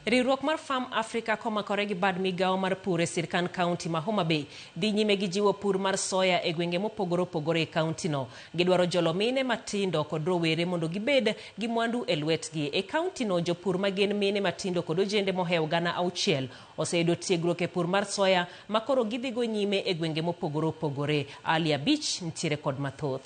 Riwruok mar Farm Africa komakore gi bad migawo mar pur e sirkand kaunti ma Homa Bay dhi nyime gi jiwo pur mar soya e gwenge mopogore opogore e kauntino. Gidwaro jolo mine matindo kod rowere mondo gibed gi mwandu e lwetgi. E kauntino jopur ma gin mine matindo kod ojende mohewo 6,000 oseyudo tiegruok e pur mar soya ma koro gidhigo nyime e gwenge mopogore opogore. Ali Abich nitiere kod mathoth.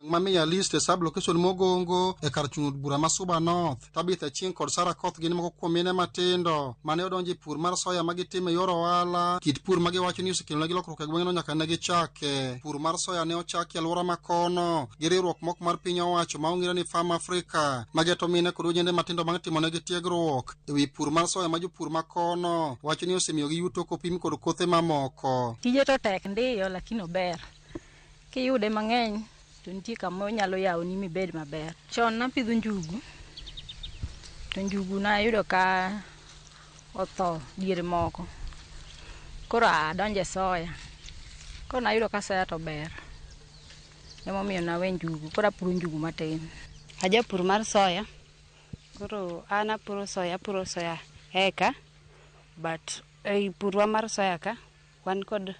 Mamiya list e sub location Mogongo e kar chung' od bura ma Suba North. Tabitha Achieng' kod Sarah Koth gin moko kuom mine matindo mane odonjo e pur mar soya ma gitimo e yor ohala. Kit pur ma giwacho ni osekelonegi lokruok e gweng'no nyaka ne gichake. Pur mar soya ne ochaki e alwora ma kono gi riwruok moko mar piny owacho ma ong'ere ni Farm Africa ma geto mine kod ojende matindo bang' timonegi tiegruok e wi pur mar soya ma jopur ma kono wacho ni osemiyogi yuto kopim kod kothe mamoko. Tije to tek ndiyo lakini ober. Kiyude mang'eny to nitie kama onyalo yawoni mibed maber. Chon napidho njugu, to njugu nayudo ka otho diere moko. Koro adonjo e soya. Koro nayudo ka soya to ber. Emomiyo nawe njugu, koro apuro njugu matin. Ajapur mar soya, koro an apuro soya, apuro soya eka, but ei purwa mar soya ka, wan kod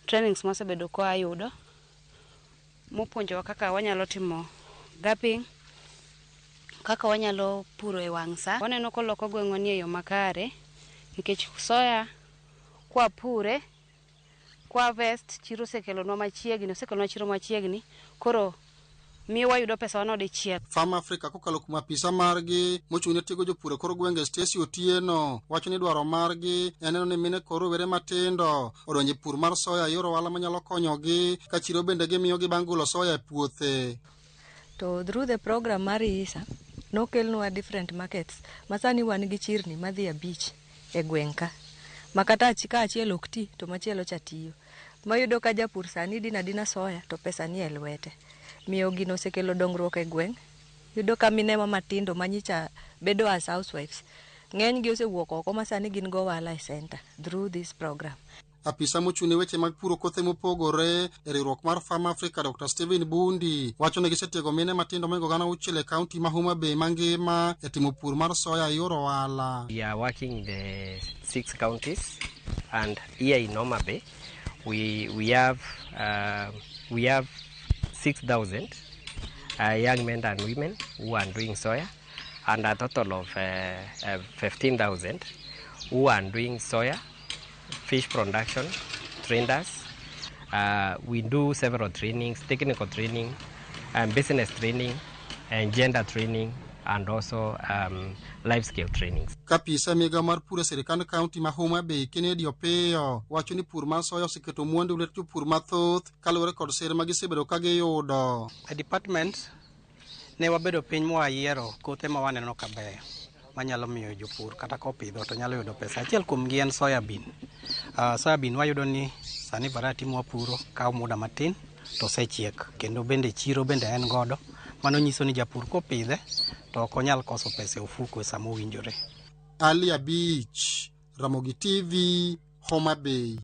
trainings mwasebedo ka wayudo mopuonjowa kaka wanyalo timo gapping, kaka wanyalo puro e wang' sa. Waneno koloko gweng'wa ni e yo makare, nikech soya kwapure, kwa harvest, chiro osekelonwa machiegni, osekelonwa chiro machiegni, koro miyo wayudo pesa wa no dichiel. Farm Africa kokalo kuom apisa margi mochung' ne tiego jopur e kor gwenge Stacy Otieno wacho ni dwaro margi en neno ni mine kod rowere matindo odonjo e pur mar soya e yor ohala manyalo konyogi ka chiro bende gimiyogi bang' golo soya e puothe. To through the program mar ISA nokelnwa different markets ma sani wan gi chirni madhi 5 e gweng' ka ma kata ka achiel ok ti to machielo cha tiyo. Mayudo ka japur sani dino adina soya to pesa nie lwete. Miyo gino osekelo dongruok e gweng'. Yudo ka minewa matindo manyicha bedo as housewives ng'eny gi osewuok oko ma sani gin go ohala e center through this program. Apisa mochung' ne weche mag puro kothe mopogore e riwruok mar Farm Africa Dr. Steven Bundi wacho ni gisetiego mine matindo mohingo 6,000 e kaunti ma Homa Bay mangima e timo pur mar soya e yor ohala. We are working the 6 counties and here in Homa Bay we have 6,000 young men and women who are doing soya and a total of 15,000 who are doing soya, fish production, traders. We do several trainings, technical training, and business training, and gender training, and also life skill trainings. Kapisa migawo mar pur e sirkand kaunti ma Homa Bay Kennedy Opiyo wacho ni pur mar soya oseketo mwandu lwet jopur mathoth kaluwore kod sir ma gisebedo ka giyudo. E department ne wabedo piny mwayiero kothe ma waneno ka beyo manyalo miyo jopur kata kopidho to nyalo yudo pesa. Achiel kuom gi en soya bean. Soya bean wayudo ni sani variety mwapuro kawo muda matin to osechiek kendo bende chiro bende en godo. Mano nyiso ni japur kopidhe to ok onyal koso pesa e ofuko e sama owinjore. Ali Abich, Ramogi TV, Homa Bay.